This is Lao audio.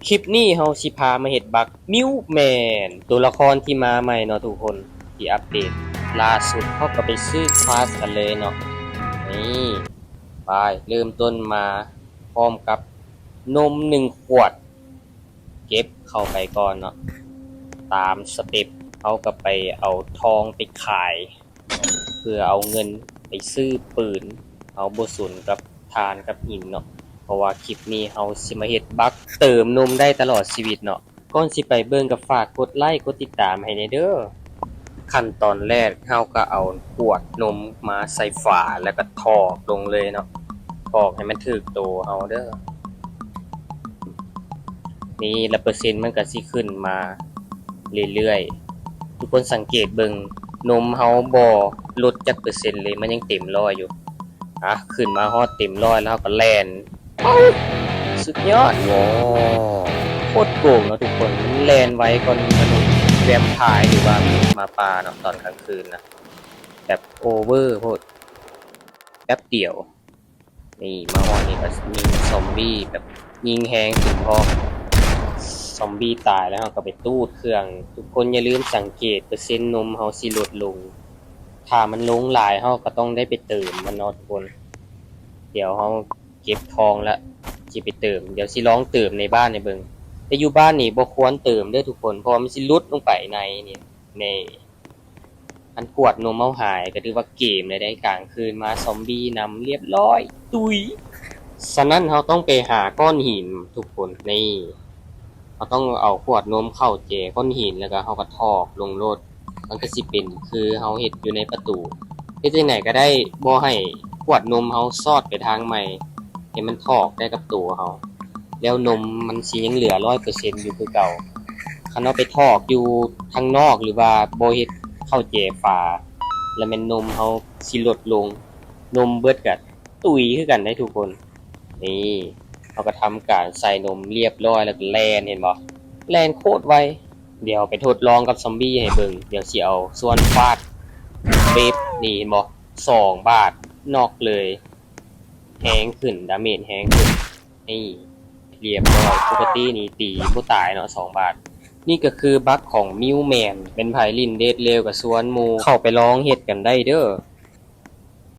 ຄລິບນີ້ເຮົາຊິພາມາເຮັດບັກມິວແມນ ໂຕລະຄອນທີ່ມາໃໝ່ເນາະທຸກຄົນ ທີ່ອັບເດດລ່າສຸດ. ເຮົາກໍໄປຊື້ຄວາສກັນເລີຍເນາະ. ນີ້ ໄປ ເລີ່ມຕົ້ນມາພ້ອມກັບນົມໜຶ່ງຂວດ ເກັບເຂົ້າໄປກ່ອນເນາະ. ຕາມສະເຕັບ ເຮົາກໍໄປເອົາທອງໄປຂາຍ ເພື່ອເອົາເງິນໄປຊື້ປືນ. ເຮົາບໍ່ສົນກັບຖ່ານກັບຫີນເນາະ ເພາະວ່າຄລິບນີ້ເຮົາຊິມາເຮັດບັກເຕີມນົມໄດ້ຕະຫຼອດຊີວິດເນາະ. ກ່ອນຊິໄປເບິ່ງກໍຝາກກົດໄລກົດຕິດຕາມໃຫ້ແດ່ເດີ. ຂັ້ນຕອນແລກເຮົາກໍເອົາຂວດນົມມາໃສ່ຝາ ແລ້ວກໍຖອກລົງເລີຍເນາະ, ຖອກໃຫ້ມັນຖືກໂຕເຮົາເດີ. ນີ້ ແລ້ວເປີເຊັນມັນກໍຊິຂຶ້ນມາເລື້ອຍໆ. ທຸກຄົນສັງເກດເບິ່ງ ນົມເຮົາບໍ່ຫຼຸດຈັກເປີເຊັນເລີຍ, ມັນຍັງເຕັມຮ້ອຍຢູ່. ອ່ະ ຂຶ້ນມາຮອດເຕັມຮ້ອຍແລ້ວເຮົາກໍແລ່ນ. ເອົ້າ ສຸດຍອດ ວ້າວ ໂຄດໂກງເນາະທຸກຄົນ. ມັນແລ່ນໄວກວ່າມະນຸດແວມພາຍ ຫຼືວ່າໝູໝາປ່າເນາະ ຕອນກາງຄືນນະ. ແບບໂອເວີໂພດ ແປັບດຽວ. ນີ້ ມາຮອດນີ້ກໍຍິງຊອມບີ້ ແບບຍິງແຮງຂຶ້ນພ້ອມ. ຊອມບີ້ຕາຍແລ້ວເຮົາກໍໄປຕູດເຄື່ອງ. ທຸກຄົນຢ່າລືມສັງເກດເປີເຊັນນົມເຮົາຊິຫຼຸດລົງ. ຖ້າມັນລົງຫຼາຍເຮົາກໍຕ້ອງໄດ້ໄປເຕີມມັນເນາະທຸກຄົນ. ດຽວເຮົາເກັບທອງລະ ຊິໄປເຕີມ. ດຽວຊິລອງເຕີມໃນບ້ານໃຫ້ເບິ່ງ. ແຕ່ຢູ່ບ້ານນີ້ບໍ່ຄວນເຕີມເດີທຸກຄົນ ເພາະວ່າມັນຊິຫຼຸດລົງໄປໃນນີ້ ນີ້. ຄັນຂວດນົມເຮົາຫາຍກໍຖືວ່າເກມແລ້ວເດ້. ກາງຄືນມາຊອມບີ້ນຳລຽບຮ້ອຍ ຕຸຍ. ສະນັ້ນເຮົາຕ້ອງໄປຫາກ້ອນຫີນທຸກຄົນ. ນີ້ ເຮົາຕ້ອງເອົາຂວດນົມເຂົ້າແຈກ້ອນຫີນ ແລ້ວກໍເຮົາກໍຖອກລົງໂລດ. ມັນກໍຊິເປັນຄືເຮົາເຮັດຢູ່ໃນປະຕູ. ເຮັດຈັ່ງໃດກໍໄດ້ບໍ່ໃຫ້ຂວດນົມເຮົາຊອດໄປທາງໃໝ່ ໃຫ້ມັນຖອກໄດ້ກັບໂຕເຮົາ. ແລ້ວນົມມັນຊິຍັງເຫຼືອຮ້ອຍເປີເຊັນຢູ່ຄືເກົ່າ. ຄັນເຮົາໄປຖອກຢູ່ທາງນອກ ຫຼືວ່າບໍ່ເຮັດເຂົ້າແຈຝາ ລະແມ່ນນົມເຮົາຊິຫຼຸດລົງ. ນົມເບິດກະຕຸຍຄືກັນເດ້ທຸກຄົນ. ນີ້ ເຮົາກໍທຳການໃສ່ນົມລຽບຮ້ອຍ ແລ້ວກໍແລ່ນ ເຫັນບໍ່? ແລ່ນໂຄດໄວ. ດຽວໄປທົດລອງກັບຊອມບີ້ໃຫ້ເບິ່ງ. ດຽວຊິເອົາສ່ວນຟາດ ເບັບ ນີ້ ເຫັນບໍ່? ສອງບາດ ນັອກເລີຍ. ແຮງຂຶ້ນ ດາເມດແຮງຂຶ້ນ. ນີ້ ລຽບຮ້ອຍ. ປົກກະຕິນີ້ຕີບໍ່ຕາຍເນາະ ສອງບາດ. ນີ້ກໍຄືບັກຂອງມິວແມນ. ແມ່ນໃຜຫຼິ້ນເດດເຣວກໍຊວນໝູ່ເຂົ້າໄປລອງເຮັດກັນໄດ້ເດີ.